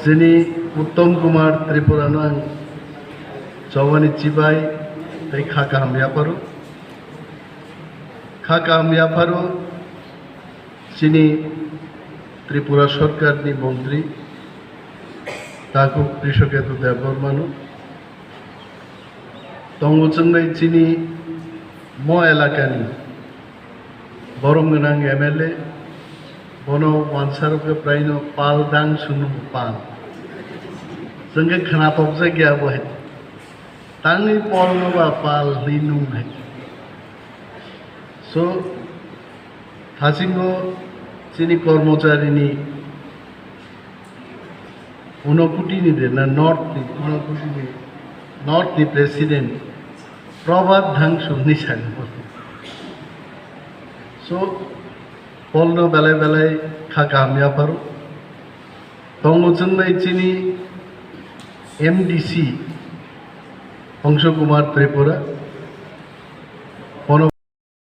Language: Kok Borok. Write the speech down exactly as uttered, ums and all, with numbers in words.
Chini Uttom Kumar Tripura no ang chobani chibai tei kha kaham yapharo. Kha kaham yapharo chini Tripura Sarkar ni montri Takhuk Krishaketu Debbarma no. Tongo chwngbai chini mo elakani borom gwnang M L A, bono wansarok khe praino pal dang sunu pal. Chwng khe khna tokjak ya bo hai. Tangni polno ba pal hwnwi nung hai. So, thasingo chini kormocharini Unakoti ni de na North ni, Unakoti ni North ni President Prabhat Dhangsu ni sani. So, polno belai belai kha kaham yapharo. Tongo chwngbai chini M D C Hongso Kumar Tripura.